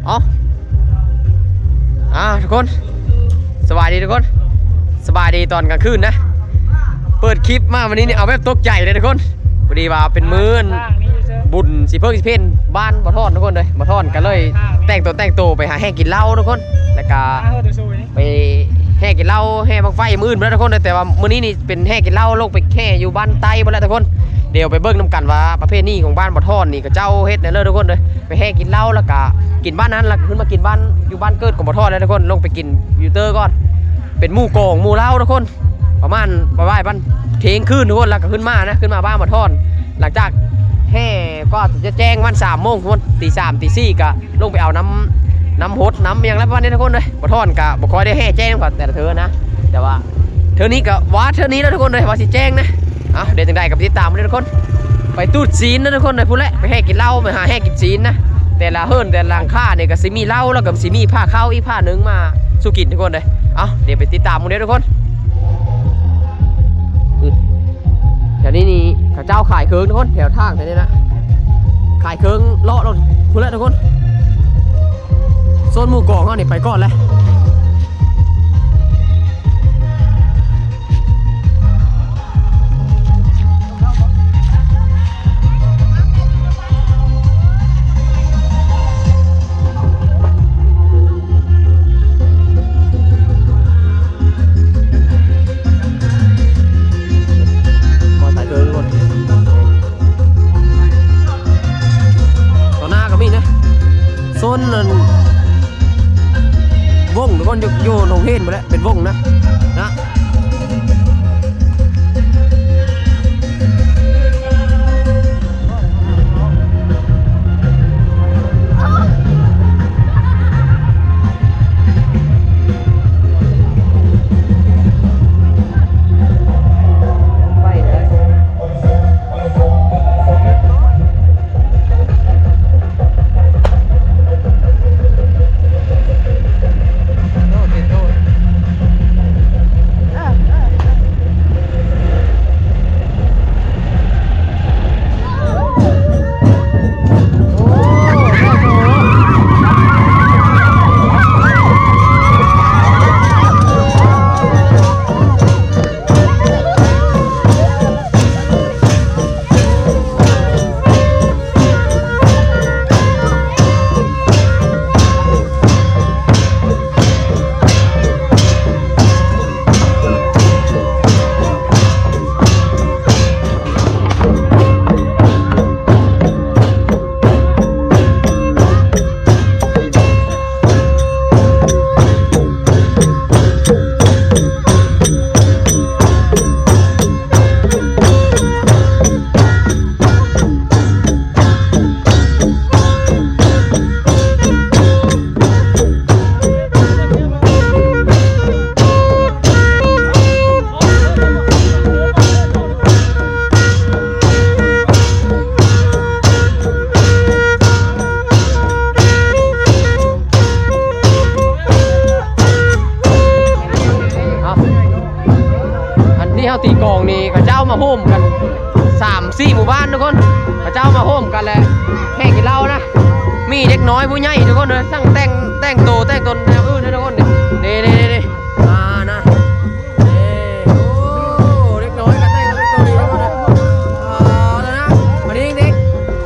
ເອົາ ອ່າ ທຸກຄົນ ສະບາຍດີທຸກຄົນ ສະບາຍດີຕອນກາງຄືນນະ. ເປີດຄລິບມາມື້ນີ້ນີ້ ເອົາແບບຕົກໃຈເລີຍທຸກຄົນ. ພໍດີວ່າເປັນມື້ບຸນສີເຜິ້ງສີເພັນບ້ານບໍ່ທອນທຸກຄົນເອີຍ. ບໍ່ທອນກໍເລີຍແຕ່ງຕົວແຕ່ງໂຕໄປຫາແຮ່ກິນເຫຼົ້າທຸກຄົນ ແລ້ວກໍ ໄປແຮ່ກິນເຫຼົ້າ ແຮ່ບັ້ງໄຟມື້ອື່ນພຸ້ນແຫຼະທຸກຄົນເອີຍ. ແຕ່ວ່າມື້ນີ້ນີ້ເປັນແຮ່ກິນເຫຼົ້າ ລົງໄປແຮ່ຢູ່ບ້ານໃຕ້ພຸ້ນແຫຼະທຸກຄົນ. ດຽວໄປເບິ່ງນຳກັນວ່າປະເພນີຂອງບ້ານບໍ່ທອນນີ້ ເຂົາເຈົ້າເຮັດແນວໃດທຸກຄົນເອີຍ. ໄປແຮ່ກິນເຫຼົ້າ ແລ້ວກະກິນບ້ານນັ້ນ ແລ້ວກະຂຶ້ນມາກິນບ້ານ ຢູ່ບ້ານເກີດຂອງບໍ່ທອນແຫຼະທຸກຄົນ. ລົງໄປກິນຢູ່ເຕີກ່ອນ ເປັນໝູ່ກອງໝູ່ເຫຼົ້າທຸກຄົນ. ປະມານ ປະມານ ປະມານ ທ່ຽງຄືນທຸກຄົນ ແລ້ວກໍຂຶ້ນມານະ ຂຶ້ນມາບ້ານບໍ່ທອນ. ຫຼັງຈາກແຮ່ກໍຈະແຈ້ງປະມານສາມໂມງພຸ້ນ ຕີສາມຕີສີ່ກໍລົງໄປເອົານ້ຳ ນ້ຳຫົດນ້ຳຫຍັງແລ້ວປະມານນີ້ທຸກຄົນເອີຍ. ບໍ່ທອນກໍບໍ່ຄ່ອຍໄດ້ແຮ່ແຈ້ງນຳກັນແຕ່ລະເທື່ອນະ ແຕ່ວ່າເທື່ອນີ້ກໍວ່າເທື່ອນີ້ນະທຸກຄົນເອີຍ ວ່າຊິແຈ້ງນະ. ເອົາ ດຽວຈັ່ງໃດກໍໄປຕິດຕາມເລີຍທຸກຄົນ. ໄປຕູດຊີນນະທຸກຄົນເອີຍ ພຸ້ນແຫຼະ ໄປແຮ່ກິນເຫຼົ້າ ໄປຫາແຮ່ກິນຊີນນະ. ແຕ່ລະເຮືອນແຕ່ລະຫຼັງຄານີ້ກໍຊິມີເຫຼົ້າ ແລ້ວກໍຊິມີຜ້າຂາວອີກຜ້າໜຶ່ງມາສູ່ກິນທຸກຄົນເອີຍ. ເອົາ ດຽວໄປຕິດຕາມກັນເດີທຸກຄົນ. ອືມ ແຖວນີ້ນີ້ເຂົາເຈົ້າຂາຍເຄື່ອງທຸກຄົນ ແຖວທາງແຖວນີ້ນະ ຂາຍເຄື່ອງເລາະລົງພຸ້ນແຫຼະທຸກຄົນ. ໂຊນໝູ່ກອງເຮົານີ້ໄປກ່ອນແຫຼະ. ຕໍ່ໜ້າກໍມີນະ ໂຊນນັ້ນ ວົງທຸກຄົນ ຢູ່ ຢູ່ໂຮງຮຽນພຸ້ນແຫຼະ ເປັນວົງນະ ນະ. ອັນທີ່ເຮົາຕີກອງນີ້ ເຂົາເຈົ້າມາໂຮມກັນສາມສີ່ໝູ່ບ້ານທຸກຄົນ ເຂົາເຈົ້າມາໂຮມກັນແຫຼະ ແຫ່ກິນເຫຼົ້ານະ ມີເດັກນ້ອຍຜູ້ໃຫຍ່ທຸກຄົນເອີຍ ທັງແຕ່ງ ແຕ່ງໂຕແຕ່ງຕົນແນວອື່ນເດີທຸກຄົນ ນີ້ ນີ້ ນີ້ ນີ້ ອ່າ ນະ ເອີ ໂອ້ ເດັກນ້ອຍກໍແຕ່ງຕົນ ເດັກໂຕດີທຸກຄົນເອີຍ ອ່າ ນະ ອັນນີ້ເດັກ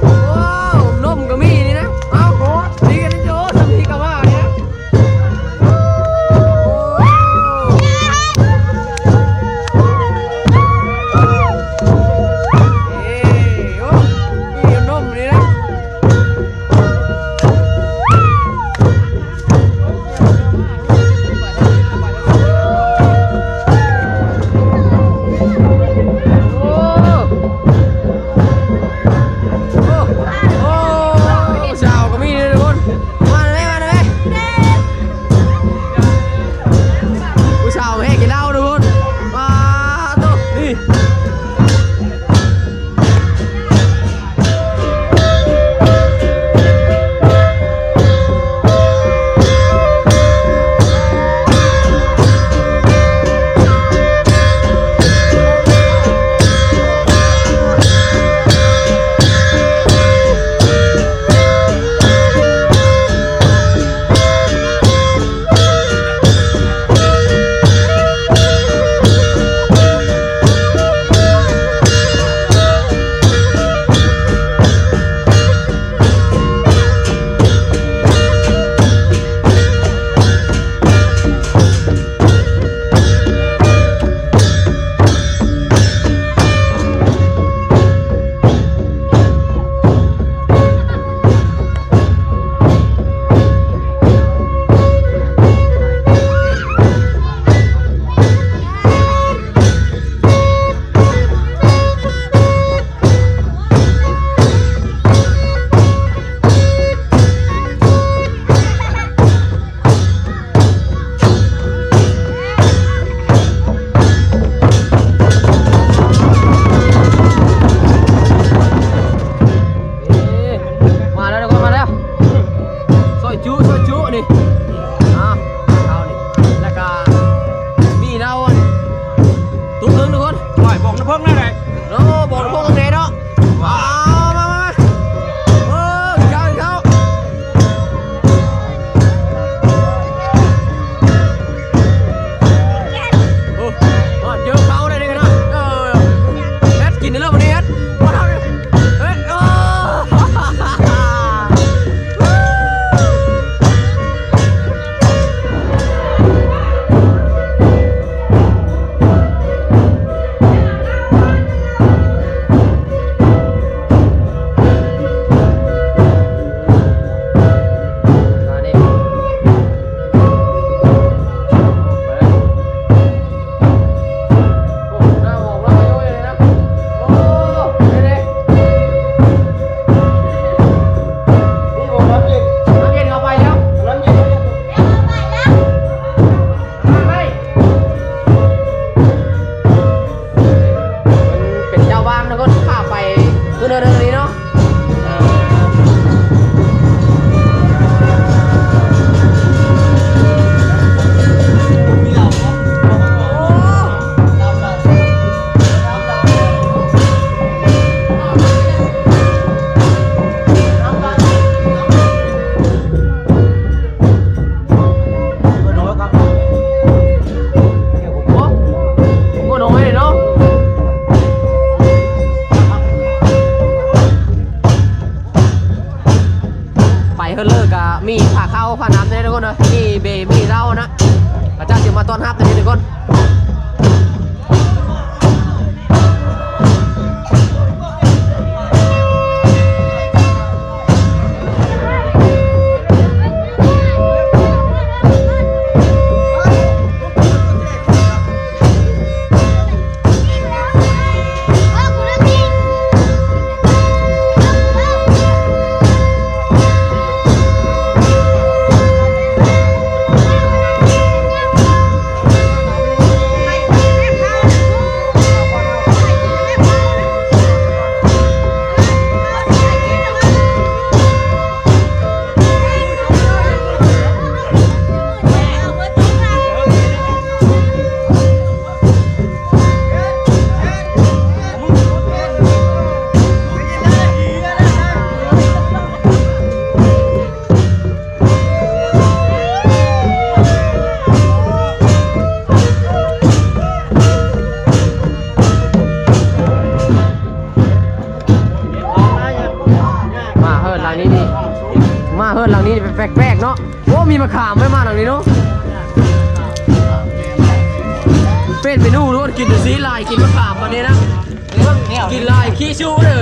ໂອ້ ນົມກໍມີນີ້ນະ ເອົ້າ ດີກັນ ໂອ້ ສຳພີກໍວ່ານີ້ນະ. ເອີ ໂອ້ ມີນົມນີ້ນະ. ເຮີເລີກະມີຜ້າເຂົ້າຜ້າໜາມແດ່ທຸກຄົນເດີ ມີເບ ມີເຫຼົ້ານະ ເຂົາເຈົ້າຊິມາຕ້ອນຮັບແດ່ທຸກຄົນ. ມາເຮືອນຫຼັງນີ້ນີ້ ມາເຮືອນຫຼັງນີ້ນີ້ແປກໆເນາະ. ໂອ້ ມີມະຂາມໄວ້ມາຫຼັງນີ້ເນາະ. ເປັນເມນູໂລດ ກິນແຕ່ຊີ້ຫຼາຍ ກິນມະຂາມບາດນີ້ນະ ກິນຫຼາຍ ຂີ້ຊູ້ເດີ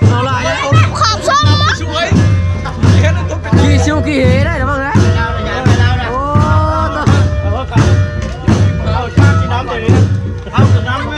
ເອົາຫຼາຍເດີ. ຂອບຊົມ ຂີ້ຊູ້ຂີ້ເຫໄດ້ລະມັງນະ. ໂອ້ ເອົາຊາກິນນ້ຳເດ ເອົານ້ຳໄວ້.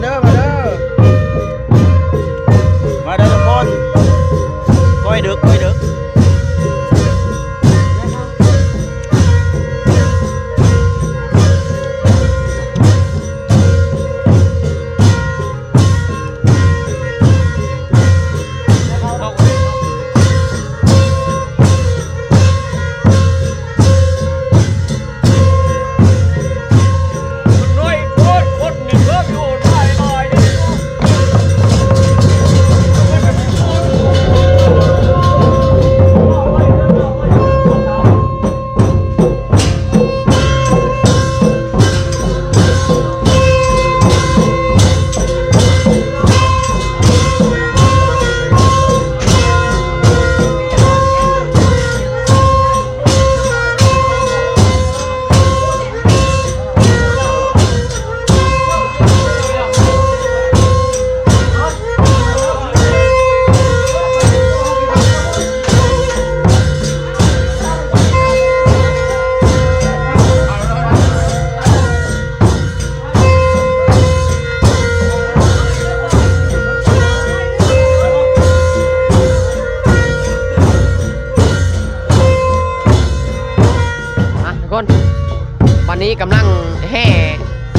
ເດີ ມາເດີ ມາເດີທຸກຄົນ ກ້ອຍເດີ ກ້ອຍເດີ. ອ່ະ ທຸກຄົນ ບັດນີ້ກຳລັງແຫ່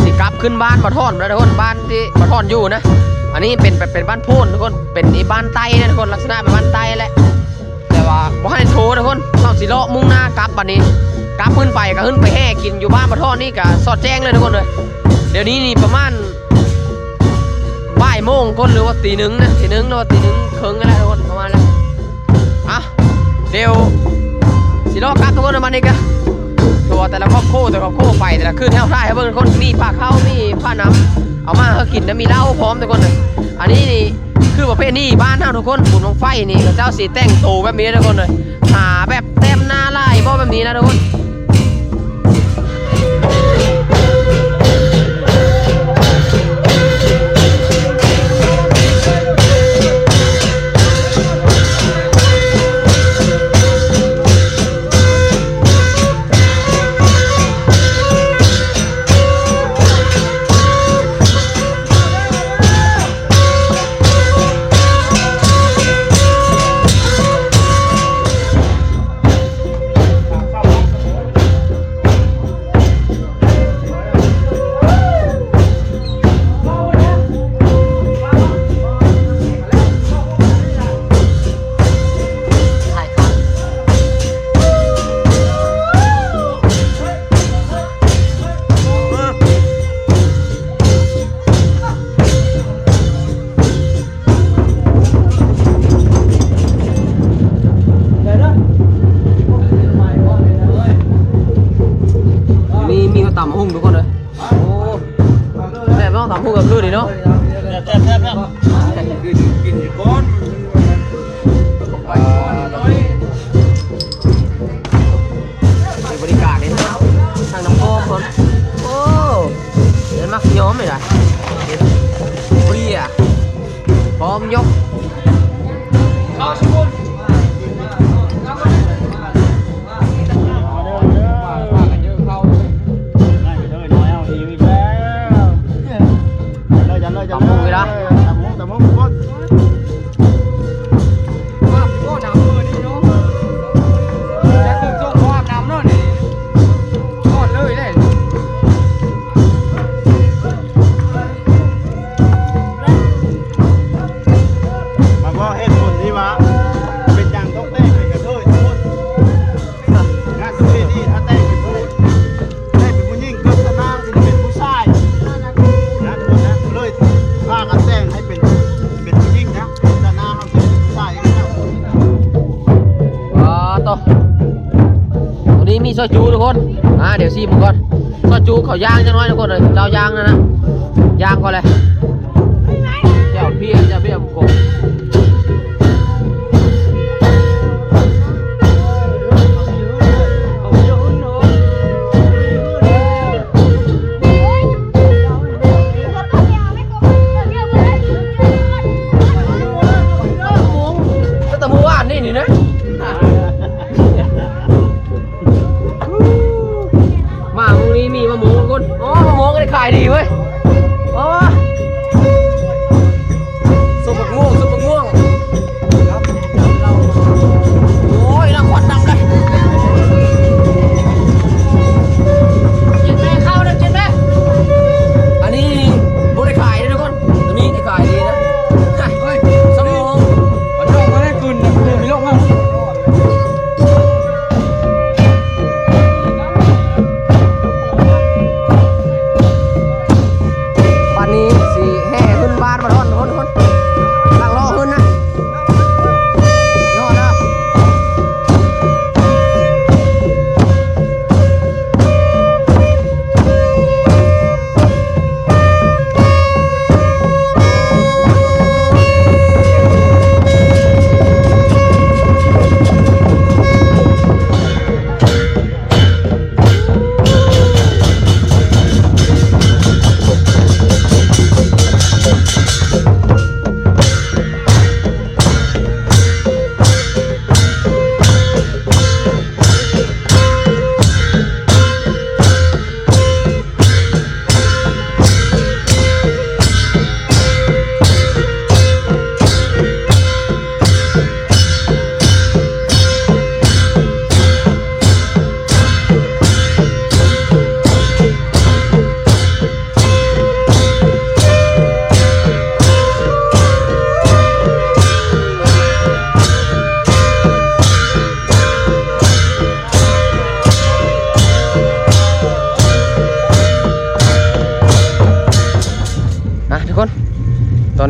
ຊິກັບຂຶ້ນບ້ານບ່າວທ່ອນແລ້ວທຸກຄົນ ບ້ານທີ່ບ່າວທ່ອນຢູ່ນະ. ອັນນີ້ເປັນ ເປັນ ເປັນບ້ານໂພນທຸກຄົນ ເປັນອີກບ້ານໃຕ້ນະທຸກຄົນ ລັກສະນະເປັນບ້ານໃຕ້ແຫຼະ. ແຕ່ວ່າບໍ່ໃຫ້ໂທທຸກຄົນ ເຮົາຊິເລາະມຸ່ງໜ້າກັບບັດນີ້ ກັບຂຶ້ນໄປກໍຂຶ້ນໄປແຫ່ກິນຢູ່ບ້ານບ່າວທ່ອນນີ້ກໍສອດແຈ້ງເລີຍທຸກຄົນເອີຍ. ດຽວນີ້ນີ້ປະມານບ່າຍໂມງຄົນ ຫຼືວ່າຕີໜຶ່ງນະ ຕີໜຶ່ງ ຫຼືວ່າຕີໜຶ່ງເຄິ່ງນັ້ນແຫຼະທຸກຄົນ ປະມານນັ້ນ. ອ່ະ ດຽວຊິເລາະກັບທຸກຄົນ ບັດນີ້ກໍ ເພາະວ່າແຕ່ລະຄອບຄົວ ແຕ່ລະຄອບຄົວໄປ ແຕ່ລະຄືນ ເຮົາຖ່າຍໃຫ້ເບິ່ງທຸກຄົນ ມີພາເຂົ້າ ມີພານ້ຳ ເອົາມາໃຫ້ກິນ ແລະມີເຫຼົ້າພ້ອມທຸກຄົນ. ອັນນີ້ນີ້ ຄືປະເພນີບ້ານເຮົາທຸກຄົນ ບຸນບັ້ງໄຟນີ້ ເຂົາເຈົ້າຊິແຕ່ງໂຕແບບນີ້ເດີທຸກຄົນເອີຍ ຫາແບບແຕ້ມໜ້າຫຼາຍບໍ່ແບບນີ້ນະທຸກຄົນ. ນີ້ມີເຂົ້າຕຳຫຸ່ງທຸກຄົນເອີຍ. ໂອ້ ແຊບເນາະ ຕຳຫຸ່ງກາງຄືນນີ້ເນາະ ແຊບໆໆ ກິນ ກິນກ່ອນ. ມີບໍລິການເດ້ ທັງນ້ຳຫອມເພິ່ນ. ໂອ້ ເຫັນໝາກຍອມນີ້ນະ ເຫັນເບຍ ພ້ອມຍົກ ເຂົ້າສູ່ ມາເດີ ມາເດີ ພາກັນເດີ ເຂົ້າ ນ້ອຍເຮົາຫິວອີກແລ້ວ. ຈັດເລີຍ ຈັດເລີຍ ຈັດເລີຍ ຕຳຫຸ່ງນີ້ນະ ຕຳຫຸ່ງ ຕຳຫຸ່ງທຸກຄົນ. ໂອ້ ໜາວເກີນນີ້ເນາະ ແຕ່ເຄື່ອງຊົງບໍ່ອາບນ້ຳເນາະນີ້ ຮອດເລີຍເດ້. ມາເວົ້າເຫດຜົນທີ່ວ່າເປັນຫຍັງຕ້ອງແຕ່ງເປັນກະເທີຍທຸກຄົນ. ງານປະເພນີຖ້າແຕ່ງເປັນຜູ້ ແຕ່ງເປັນຜູ້ຍິງ ເກີດຊາດໜ້າຊິໄດ້ເປັນຜູ້ຊາຍນະທຸກຄົນນະ ເລີຍພາກັນແຕ່ງໃຫ້ເປັນ ເປັນຜູ້ຍິງນະ ຊາດໜ້າເຮົາຊິເປັນຜູ້ຊາຍເອງນະ. ອໍ ໂຕ ໂຕນີ້ມີຊອຍຈູທຸກຄົນ. ອ່າ ດຽວຊີມເບິ່ງກ່ອນ ຊອຍຈູເຂົາຍ່າງຈັກໜ້ອຍທຸກຄົນເອີຍ ເຈົ້າຍ່າງນັ້ນນະ ຍ່າງກ່ອນເລີຍ. ແຈ່ວພຽ ແຈ່ວພຽ ແຕ່ຕະມື້ວານນີ້ນີ້ນະ. ມາມື້ນີ້ມີມະມ່ວງທຸກຄົນ. ໂອ້ ມະມ່ວງກໍໄດ້ຂາຍດີເວີຍ. ໂອ້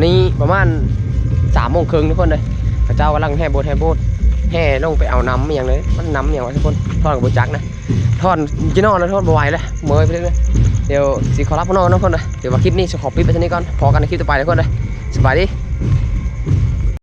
ນີ້ປະມານສາມໂມງເຄິ່ງທຸກຄົນເດີ ເຂົາເຈົ້າກຳລັງແຫ່ໂບດ ແຫ່ໂບດ ແຫ່ລົງໄປເອົານ້ຳອີ່ຫຍັງເລີຍ ມັນນ້ຳອີ່ຫຍັງວະທຸກຄົນ ທ່ອນກໍບໍ່ຈັກນະ ທ່ອນ ຈະນອນແລ້ວ ທ່ອນບໍ່ໄຫວແລ້ວ ເມື່ອຍໄປເລີຍ ດຽວຊິຂໍລາພວກນ້ອງເນາະທຸກຄົນເດີ ດຽວວ່າຄລິບນີ້ຊິຂໍປິດໄວ້ເທົ່ານີ້ກ່ອນ ພໍ້ກັນໃນຄລິບຕໍ່ໄປທຸກຄົນເດີ ສະບາຍດີ.